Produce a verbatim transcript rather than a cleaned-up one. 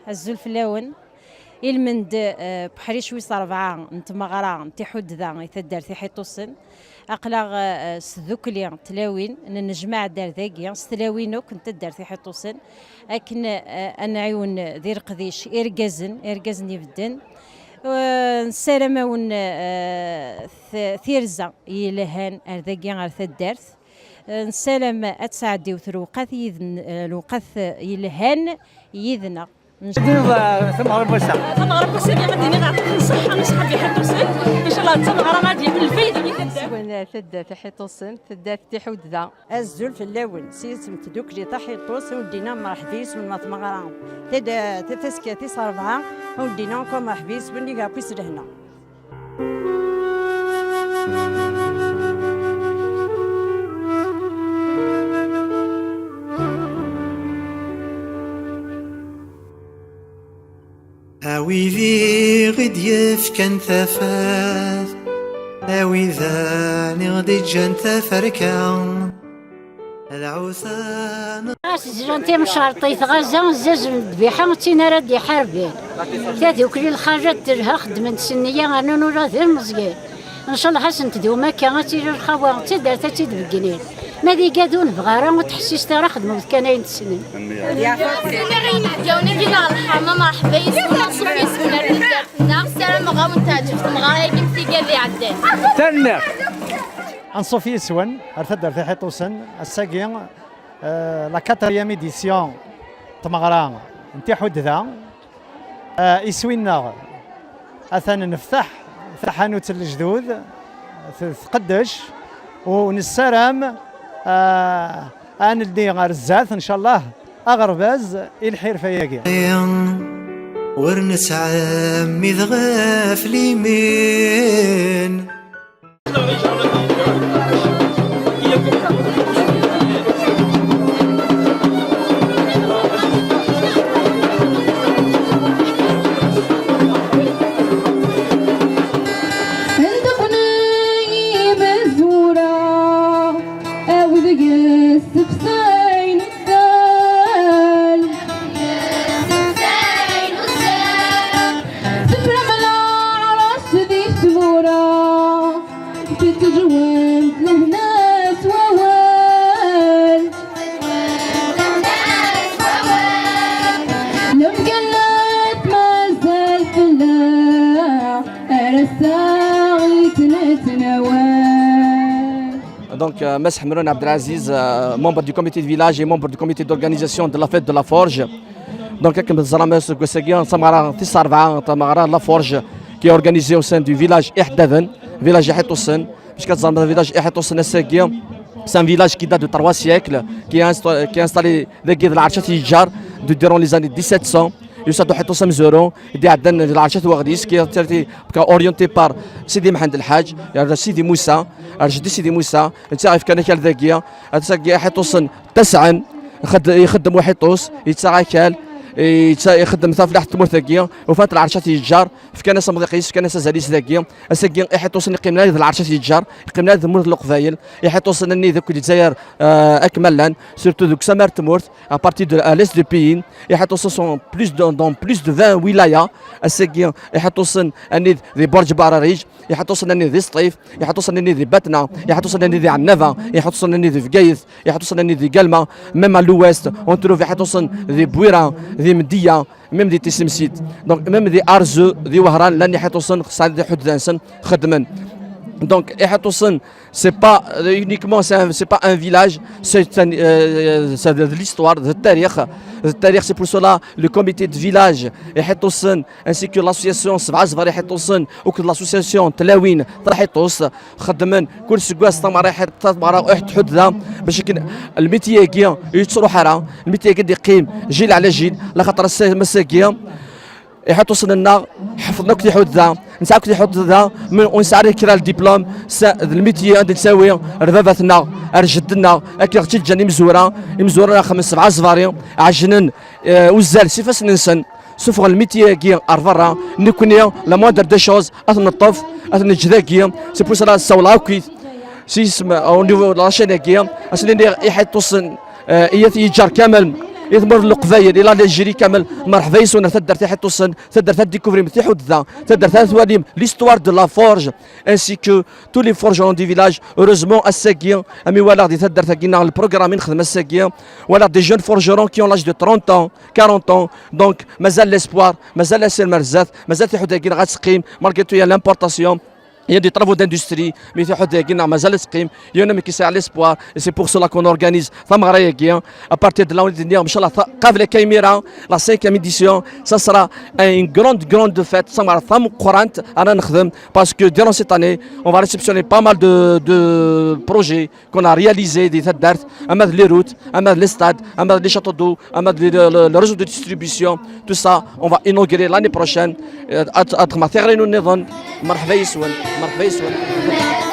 Azul fell-awen. Ilmend, eh, Buḥric wis ṛebɛa n tmeɣra n Tiḥudda i taddart Iḥiṭusen. Aql-aɣ, eh, s tdukli n tlawin, nennejmaɛ-d ar dagi s tlawin akk n taddart Iḥiṭusen, akken, eh, ad nɛiwen di leqdic irgazen, irgazen ibedden. Eh, nessaram-awen, eh, t-, tirza yelhan ar dagi, ar taddart. Eh, nessaram ad tesɛeddiwet lewqat yid-, eh, lewqat yelhan yid-neɣ. Din, eh, tameɣra n wass-a. Tameɣra n wass-agi ad d-iniɣ yeɛṭi-ken ṣṣeḥḥa, a ṣaḥabi Iḥiṭusen. Incallah d tameɣra ad d-yafen lfayda i taddart. Swen, eh, taddart Iḥiṭusen, taddart Tiḥudda. Azul fell-awen, s yisem n tdukli Taḥiṭust, ur d-iniɣ mreḥba yes-wen ma tmeɣra. Tad-, tafaska tis ṛebɛa, ur d-iniɣ akk mreḥba yes-wen, iga akk s lehna. A wid i ɣ-id-yefkan tafat, a wid i ɣ-d-iǧǧan taferka, lɛusan. Ɣas zlan timcerṭit ɣaza zzazen ddbiḥa d tin ara d-iḥarben. Tadukli lxalat telha xeddment s nniya rnun ula d ilmeẓyen. Ncallah ad sen-tdum akka, ad tili lxawa d taddart ad tt-id-beggnin. Ma d igad ur nebɣi ara, ur ttḥessiset ara, xedmet kan ayen tessnem. Sɛiɣ inebgawen-agi neɣ lḥerma, merḥba yes-wen, anṣuf yes-wen ar taddart-nneɣ, ssarameɣ ad wen-teɛǧeb tmeɣra-agi am tigad iɛeddan. Tanemmirt. Anṣuf yes-wen ar taddart Iḥiṭusen, ass-agi, eh, la quatrième édition n tmeɣra n Tiḥudda. Eh, iswi-nneɣ atan neftaḥ taḥanut n lejdud, t-, tqeddec, u nessaram, eh, ad neldi ar zdat, ncallah, aɣerbaz i lḥirfa-agi. Ur nettɛemmid ɣef limin. Anda qqnen yimezwura, awi deg-s tefsay n uzzal. Tefram leɛrac di tmura, tettejwem lehna s wawal. Lemgellat mazal fell-aɣ, ar ass-a i tt-nettnawal. Donc, euh, Mass Ḥemrun Abdelaziz, euh, membre du comité de village et membre du comité d'organisation de la fête de la Forge. Donc, akken teẓram aseggas-agi, d tameɣra tis ṛebɛa, tameɣra La Forge, qui est organisée au sein du village Iḥeddaden, village Iḥiṭusen. Parce que teẓram, le village Iḥiṭusen ass-agi, c'est un village qui date de trois siècles, qui est insta-, qui est installé dagi d lɛercat yeǧǧar, de, durant les années dix-sept cents. Yusa-d uḥiṭus amezwaru i d-iɛeddan d lɛercat Weɣdis, qui est orienté par Sidi Mḥend Lḥaǧ, yerna Sidi Musa, ar jeddi Sidi Musa, netta i yefkan akal dagi. Ass-agi iḥiṭusen ttesɛen, ixed-, ixeddem uḥiṭus, yettaɣ akal, yettaɣ, ixeddem tafellaḥt n tmurt-agi, ufan-t lɛercat yeǧǧar, fkan-as amḍiq-is, fkan-as azal-is dagi. Ass-agi iḥiṭusen iqqimen ala d lɛercat yeǧǧar, iqqimen ala d tmurt n Leqbayel. Iḥiṭusen-nni d akk Lezzayer, euh, akk ma llan, surtout deg usamar n tmurt, à partir de, à l'est du pays. Iḥiṭusen sont plus de, dans plus de vingt wilayas. Ass-agi iḥiṭusen-nni di Burǧ Bararij, iḥiṭusen-nni di Sṭif, iḥiṭusen-nni di Batna, iḥiṭusen-nni di Ɛennaba, iḥiṭusen-nni di Bgayet, iḥiṭusen-nni di Galma, même à l'ouest, on trouve iḥiṭusen di Bwira, di Mdiya, même di Tisemsit. Donc, même di Arzu, di Wehran, llan iḥiṭusen, sɛan iḥuddan-nsen, xeddmen. Donc, iḥiṭusen, c'est pas, euh, uniquement, c'est un, c'est pas un village, c'est un, euh, c'est de l'histoire, de tarix. De tarix, c'est pour cela le comité de village, iḥiṭusen, ainsi que l'association Sebɛa Zbar Iḥiṭusen, ou que l'association Tlawin Taḥiṭust, xeddmen kul seggas tameɣra iḥ-, tameɣra iḥ-, tḥudda, bac akken lmiti-agi ur yettruḥ ara, lmiti-agi d-iqqim jil ɛla jil, laxaṭer ass-, ass-agi, iḥiṭusen-nneɣ ḥefḍen akk tiḥudda, nesɛa akk tiḥudda, mi ur nesɛi ara kra n diplôme, s-, d lmiti anda nettawi ar baba-tneɣ, ar jeddi-nneɣ, akken i ɣ-tt-id-ǧǧan imezwura, imezwura ara xedmen Sebɛa Zbari, ɛejnen, eh, uzzal s ifassen-nsen. Suffɣen lmiti-agi ar berra, nekkni, la moindre des choses, ad t-neṭṭef, ad t-neǧǧ dagi, c'est pour cela ssawleɣ akkit s yisem, euh, au niveau de la chaîne-agi, ad sen-iniɣ iḥiṭusen, euh, iyyat yeǧǧar kamel, I tmurt n Leqbayel, i l'Algérie kamel, merḥba yes-wen ar taddart Iḥiṭusen, taddart ad découvrir tiḥudda, taddart ad twalim l'histoire de la forge, ainsi que tous les forgerons du village. Heureusement, ass-agi, ami walaɣ di taddart-agi neɣ le programme i nexdem ass-agi, walaɣ des jeunes forgerons qui ont l'âge de trente ans, quarante ans, donc mazal l'espoir, mazal asirem ar zdat, mazal tiḥudda-agi neɣ ad teqqim, malgré tout il y a l'importation. Il y a des travaux d'industrie, mais tiḥudda-agi neɣ mazal ad teqqim, il y en a qui sont à l'espoir, et c'est pour cela qu'on organise tameɣra-agi. À partir de là, on est, inchallah, qabel akka imir-a, la cinquième édition, ça sera une grande, grande fête, tameɣra tameqqrant ara nexdem, parce que durant cette année, on va réceptionner pas mal de, de projets qu'on a réalisés, di taddart, ama d les routes, ama d les stades, ama d les châteaux d'eau, ama d les, le, le réseau de distribution, tout ça, on va inaugurer l'année prochaine. Euh, ad, ad xedmeɣ tiɣri-inu nniḍen. Merḥba yes-wen, merḥba yes-wen.